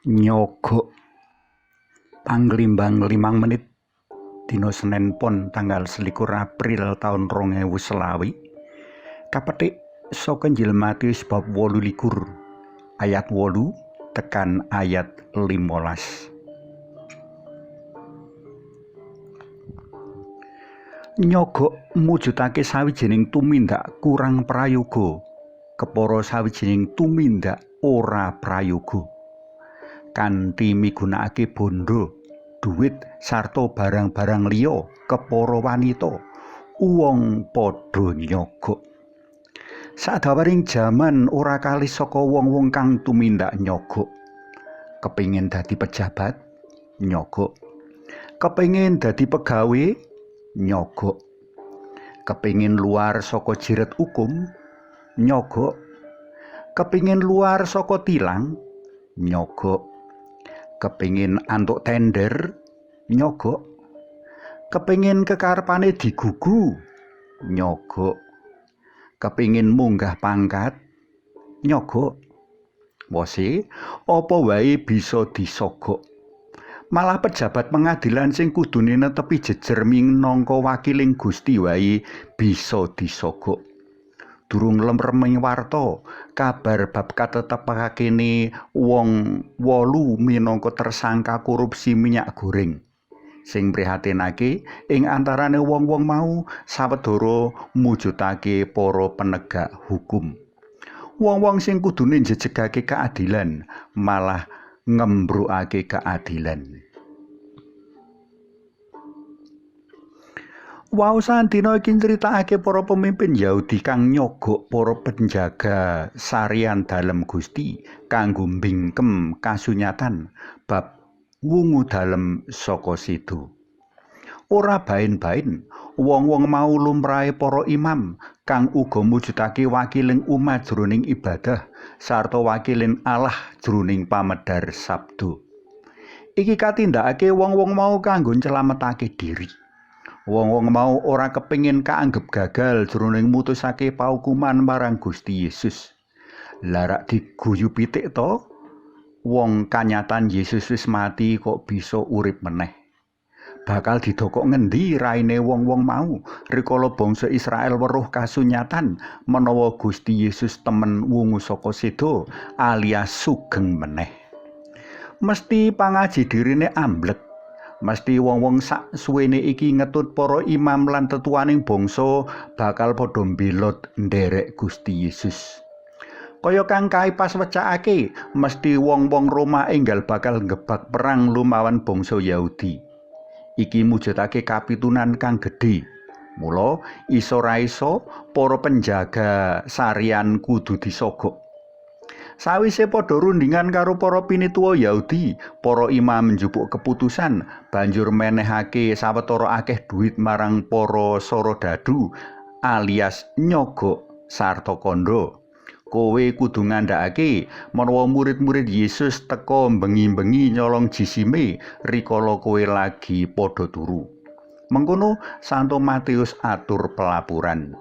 Nyogok panglimbang 5 menit dina Senin Pon tanggal 21 April taun 2020 kapetik saka Injil Matius bab 28 ayat 8 tekan ayat 15. Nyogok mujudake sawijining tumindak kurang prayoga kepara sawijining tumindak ora prayoga kanthi migunakake bondo, duit sarta barang-barang liya kepara wanita, wong padha nyogok. Sadawaring jaman ora kalis saka wong-wong kang tumindak nyogok. Kepingin dadi pejabat, nyogok. Kepingin dadi pegawe, nyogok. Kepingin luar saka jiret hukum, nyogok. Kepingin luar saka tilang, nyogok. Kepingin antuk tender, nyogok. Kepingin kekarepane digugu, nyogok. Kepingin munggah pangkat, nyogok. Wose, apa wae bisa disogok. Malah pejabat pengadilan sing kudune netepi jejer minangka wakiling Gusti wae bisa disogok. Durung lemreming warta kabar bab katetepakene wong 8 minangka tersangka korupsi minyak goreng. Sing prihatinake ing antarane wong-wong mau sawetara mujudake para penegak hukum. Wong-wong sing kudune njejegake keadilan malah ngembrukake keadilan. Waosan dina iki nyritakake para pemimpin Yahudi kang nyogok para penjaga sarian dalem Gusti kanggo mbingkem kasunyatan bab wungu dalem saka sido. Ora bain-bain, wong-wong mau lumrahe para imam kang uga mujudake wakiling umat jroning ibadah sarta wakiling Allah jroning pamedhar sabda. Iki katindakake wong-wong mau kanggo nyelametake diri. Wong-wong mau ora kepingin kaanggep gagal jroning mutusake paukuman marang Gusti Yesus. Lah rak diguyu pitik to? Wong kanyatan Yesus wis mati kok bisa urip meneh. Bakal didokok ngendi raine wong-wong mau rikala bangsa Israel weruh kasunyatan menawa Gusti Yesus temen wungu saka seda alias sugeng meneh. Mesti pangaji dirine amblek. Mesti wong-wong sak suwene iki ngetut para imam lan tetuaning bangsa bakal padha mbelot nderek Gusti Yesus. Kaya kang Kaipas wecakake, mesti wong-wong Roma enggal bakal nggebak perang lumawan bangsa Yahudi. Iki mujudake kapitunan kang gedhe. Mula iso ra iso para penjaga sarian kudu disogok. Sawise padha rundingan karo para pinituwa Yahudi, para imam njupuk keputusan banjur menehake sawetara akeh duit marang para saradadu alias nyogok sarta kandha. Kowe kudu ngandhakake menawa murid-murid Yesus teka bengi-bengi nyolong jisime rikala kowe lagi padha turu. Mengkono Santo Matius atur pelaporan.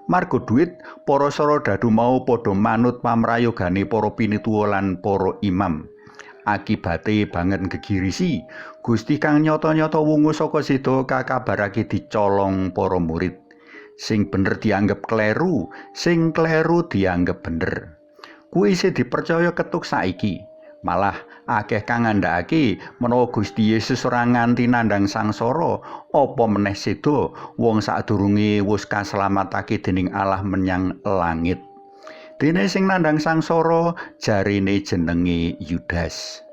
Marga duit, para saradadu mau padha manut pamrayogane para pinituwa lan para imam. Akibate banget gegirisi, Gusti kang nyata-nyata wungu saka seda kakabarake dicolong para murid. Sing bener dianggep kleru, sing kleru dianggep bener. Kuwi isih dipercaya ketuk saiki. Malah akeh kang ngandhakake menawa Gusti Yesus ora nganti nandhang sangsara, apa meneh seda wong sadurunge wis kaslametake dening Allah menyang langit. Dene sing nandhang sangsara jarine jenenge Yudas.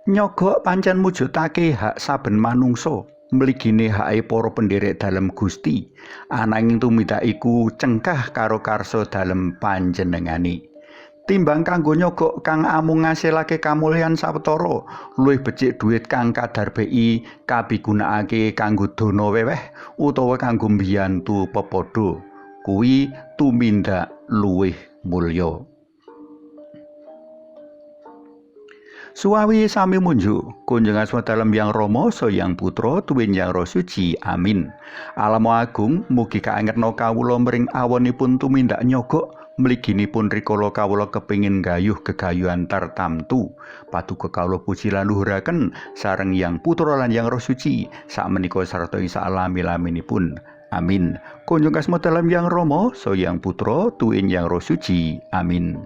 Nyogok pancen mujudake hak saben manungsa, mligine hake para penderek dalem Gusti, ananging tumindak iku cengkah karo karsa dalem panjenengane. Timbang kanggo nyogok kang amung ngasilake kamulyan sawetara, luwih becik duit kang kadar BI kapigunakake kanggo dana weweh utawa kanggo mbiyantu pepadha. Kuwi tumindak luwih mulya. Suawi sami munjuk, kunjung asma dalem Yang Rama, saha Yang Putra, tuwin Yang Roh Suci. Amin. Alamo agung, mugi kaangetna kawula mring awonipun tumindak nyogok mliginipun rikala kawula kepingin gayuh gegayuhan tartamtu. Paduka kawula puji lan luhuraken sareng Yang Putra lan Yang Roh Suci sakmenika sarta ing salami-laminipun. Amin. Kunjung asma dalem Yang Rama, saha Yang Putra, tuwin Yang Roh Suci. Amin.